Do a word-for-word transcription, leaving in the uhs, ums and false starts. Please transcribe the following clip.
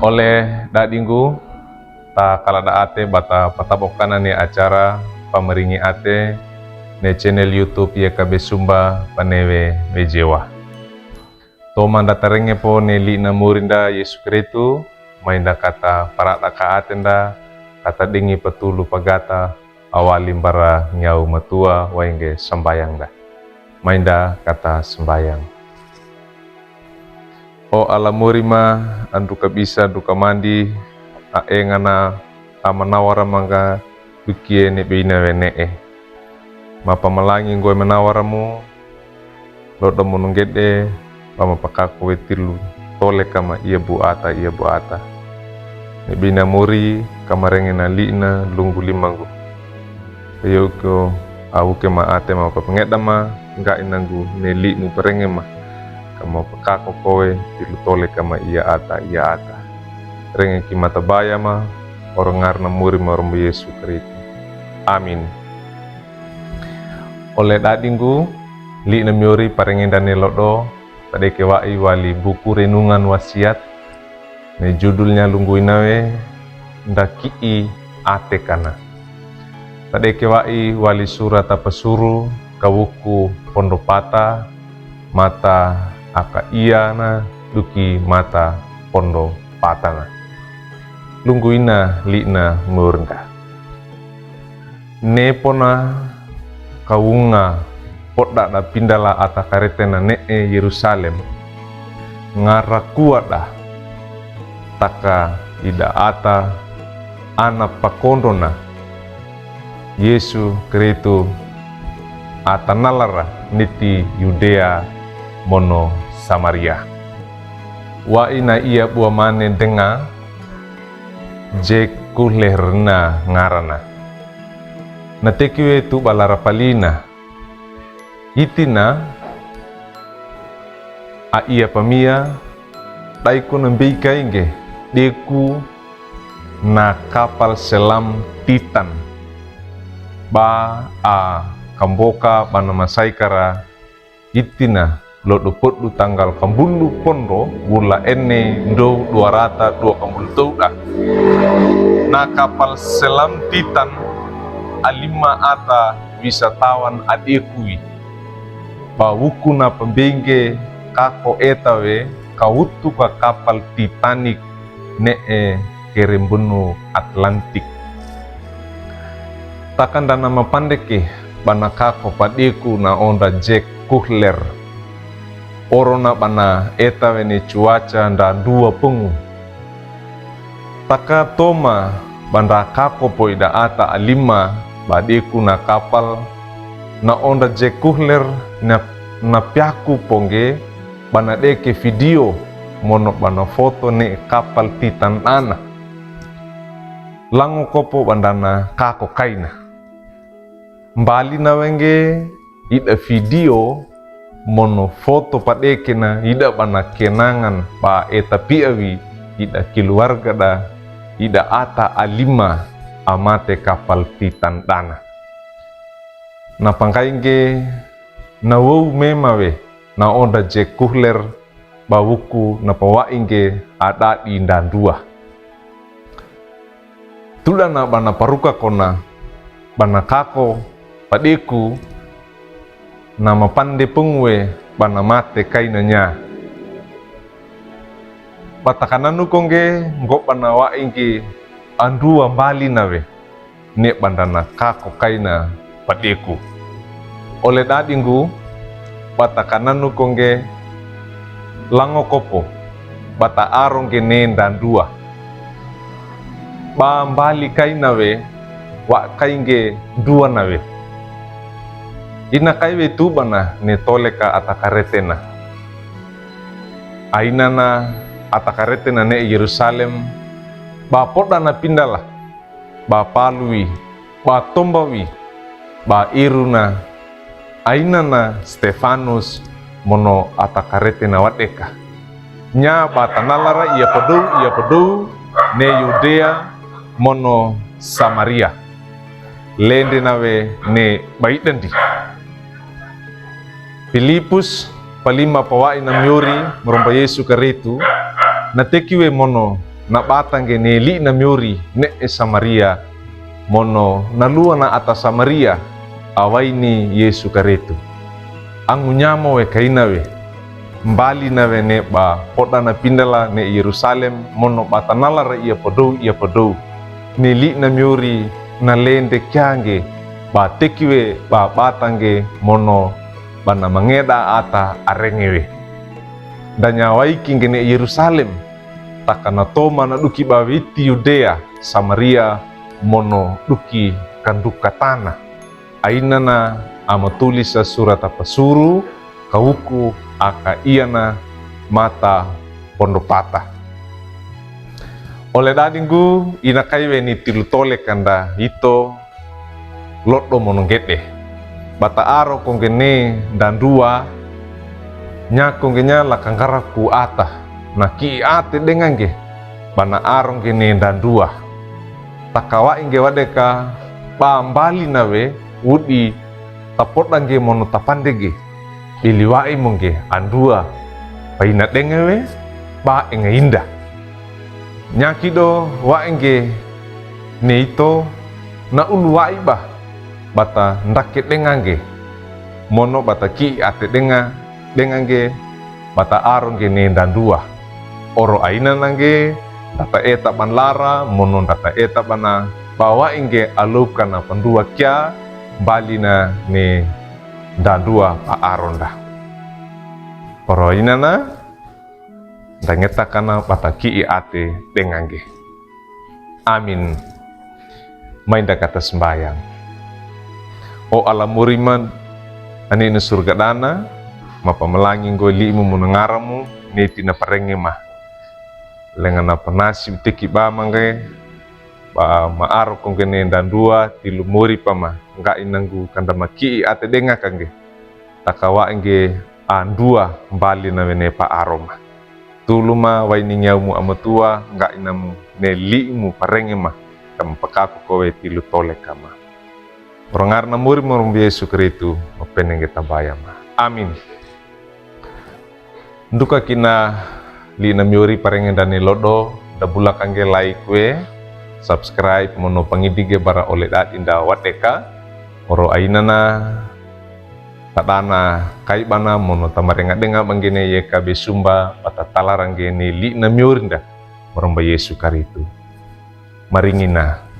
Ole dadinggu, ta kaladaate ba ta patabokana ne acara pamaringi ate ne channel YouTube Y K B Sumba Panewe Wejewa. Toma nda tarenge po ne li'na Murinda Yesu Kristu, mai nda kata parada kaatenda, kata dingi patulu pagata, awali mbara nyawu matua wainge sambayang nda. Mai nda kata sambayang. O ala Muri ma, andu kabisa du kamandi, a engana, a manawara manga, dukie ne beina wene'e. Mapamalangi ngoe manawara mu, lodo mununggede, ba mapakako we tilu tole kama ia buata, ia buata. Ne beina Muri, kamarenge na li'na lunggu limanggu. Peyoko, awuke ma ate mapapangeda ma, ngga inanggu ne li'nu parenge ma. Kama pakako kowe, tilu tole kama ia ata, ia ata. Renge ki matabaya ma, oro ngarna Muri ma rombo Yesu Kristu. Amin. Ole dadinggu, li'na Muri parenge nda ne lodo, tadeke wa'i wali buku Renungan Wasiat, ne judulnya lunggu inawe, Nda Ki'i Ate Kana. Tadeke wa'i wali sura tapasuru, kawuku pondo pata, mata aka iana, duki mata pondo patana. Lunggu ina li'na Murinda. Ne pona kawunga poda da pindala ata karetena ne'e Yerusalem. Ngarakua da taka ida ata ana pakondona Yesu Kristu ata nalara niti Yudea mono Samaria. Wa'i na ia bua mane denga, je kuhler na ngarana. Na tekiwe tu balara palina. Itina a ia pamia, daiku na mbei kainge, deku na kapal selam Titan. Ba a kamboka ba na masaikara itina lodo podu tanggal kambundu pondo wula ene ndow dua rata dua kambundu towda. Na kapal selam Titan alima ata wisatawan adekuwi. Ba wuku na pambenge kako etawe kawutu ka kapal Titanic ne'e kerembenu Atlantik. Takanda na mapandeke ba na kako padeku na onda Jack Kuhler. Oro na ba na etawe ne cuaca nda ndua pengu. Taka toma ba nda kako po ida ata alima ba deku na kapal na onda Jack Kuhler na, na piaku pongge ba na deke video mono ba na foto ne kapal Titan dana. Lango kopo ba nda na kako kaina. Mbali na wenge ida video mono foto padeke na ida ba na kenangan ba eta piawi ida keluarga da ida ata alima amate kapal Titan dana. Na pangkainge na wou mema we na onda Jack Kuhler ba wuku na pawainge adadi nda ndua. Tuda na ba na paruka kona ba na kako padeku na mapande pengu we ba na mate kaina nya. Ba takananu kongge ngo ba na wainge andua mbali na we. Ne ba nda na kako kaina padeku. Ole dadinggu, ba takananu kongge lango kopo, ba ta aro nge ne nda ndua. Ba mbali kaina we, wa kainge ndua na we. Ina kai we tu ba na ne tole ka ata karetena. Aina na ata karetena ne Yerusalem, ba poda na pindala. Ba paluwi, ba tombawi, ba iruna, aina na Stefanus mono ata karetena wadeka. Nya ba tanalara ia padou, ia padou, ne Yudea mono Samaria. Lende na we ne baidandi. Pilipus, palima pawa'i na miori, moromba Yesu Karistu, na teki we mono na ɓatangge ne li'na miyori ne'e Samaria, mono naluwana ata Samaria, awaini Yesu Karistu. Angunyamo we kaina we, mbalina we ne ɓa poɗana pindala ne Yerusalem, mono ɓa tanalara iyapadou iyapadou. Ne li'na miyori na lende kiangge, ɓa teki we ɓa ɓatangge mono ɓa na mangeɗa ata arenge we. Da nyawaiki ngge ne Yerusalem, taka na toma na ɗuki ɓa witi Yudea, Samaria, mono ɗuki kanduka tana. Ainana amatulisa surata pasuru, kawuku aka iana mata pondopata. Ole ɗaɗi nggu, ina kai we ni tilu tole ka nda ito, loɗo mono nggeɗe. Ɓa ta aro ko ngge ne ndanduwa, nyako ngge nya la kangaraku ata, na ki'i ate ɗengangge, ɓa na aro ngge ne ndanduwa. Taka wa'i ngge waɗeka, ɓa mbalina we, wuɗi ta poɗangge mono ta pandege. Ɓili wa'i mo ngge anduwa, ɓa ina ɗenge we, ɓa enga inda. Nyaki ɗo wa'i ngge ne ito, na ulu wa'i ɓa, ɓa ta ndake ɗengangge. Mono ɓa ta ki'i ate ɗenga, ɗengangge, ɓa ta aro ngge ne ndanduwa. Oro ainana ngge, nda ta eta ɓa nlara, mono nda ta eta ɓa na, ɓa wa'i ngge aloka na panduwa kia, mbalina ne ndanduwa ɓa aro nda. Oro ainana, nda ngeta kana ɓa ta ki'i ate ɗengangge. Amin. Mai nda kata sembayang. O Alla mori ma, ane ne surga ɗana, ma pamalangi nggo li'mu mono ngaramu, ne tina parenge ma. Lenga na panasi teki ɓa ma ngge, ɓa ma aro ko ngge ne ndanduwa, tilu mori pa ma, ngga'i nanggu kanda ma ki'i ate ɗengaka ngge. Taka wa'i ngge anduwa mbalina we ne pa aro ma. Tulu ma wa'i ni nyawu mu amatua, ngga'i namu ne li'mu parenge ma, kam pakaku ko we tilu tole ka ma. Oro ngarana mori ma rombo Yesu Karistu, ma pene ngge tabaya ma. Amin. Nduka kina li'na miyori parenge nda ne loɗo, nda bulaka ngge like we, subscribe mono pangidike bara ole ɗaɗi nda waɗeka. Oro ainana, ta ɗana kai ɓana mono ta marenga ɗenga ɓa ngge ne yeka be sumba, ɓa ta talara ngge ne li'na miyori nda, ma rombo Yesu Karistu. Maringina.